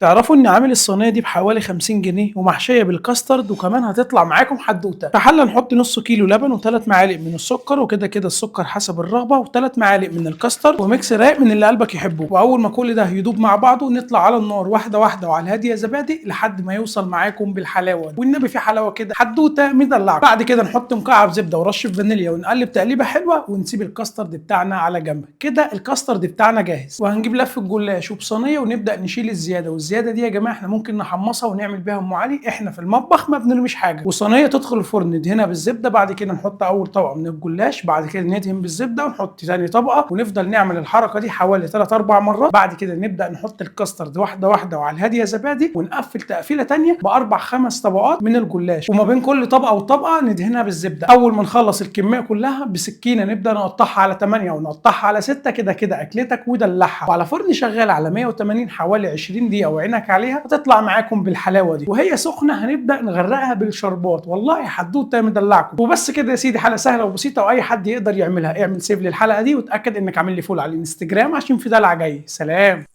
تعرفوا اني عامل الصينية دي بحوالي 50 جنيه ومحشيه بالكاسترد، وكمان هتطلع معاكم حدوتة. في حله نحط نص كيلو لبن وثلاث معالق من السكر، وكده كده السكر حسب الرغبة، وثلاث معالق من الكاسترد، و mix رايق من اللي قلبك يحبه. واول ما كل ده يدوب مع بعضه نطلع على النار واحدة واحدة وعلى الهادية زبادي لحد ما يوصل معاكم بالحلاوه دي. والنبي في حلاوة كده حدوتة مدلعه. بعد كده نحط مكعب زبدة ورشه فانيليا ونقلب تقليبه حلوة ونسيب الكاسترد بتاعنا على جنب. كده الكاسترد بتاعنا جاهز. وهنجيب لف الجلاش وبصينيه ونبدا نشيل الزيادة، والزيادة دي يا جماعة احنا ممكن نحمصها ونعمل بيها ام علي، احنا في المطبخ ما بنرميش حاجة. وصينيه تدخل الفرن ندهنها بالزبده، بعد كده نحط اول طبقه من الجلاش، بعد كده ندهن بالزبده ونحط ثاني طبقه، ونفضل نعمل الحركة دي حوالي 3 4 مرات. بعد كده نبدا نحط الكاسترد واحدة واحدة وعلى الهادية زبادي، ونقفل تقفيله ثانية باربع خمس طبقات من الجلاش، وما بين كل طبقه وطبقه ندهنها بالزبده. اول ما نخلص الكمية كلها بسكينة نبدا نقطعها على 8 ونقطعها على 6، كده كده اكلتك ودلعها. وعلى فرن شغال على 180 حوالي 20 دقيقة وعينك عليها، هتطلع معاكم بالحلاوه دي. وهي سخنة هنبدا نغرقها بالشربات، والله حدوتة مدلعكم. وبس كده يا سيدي، حلقة سهلة وبسيطة واي حد يقدر يعملها. اعمل save للحلقة دي وتاكد انك عامل لي follow على الانستجرام عشان في دلع جاي. سلام.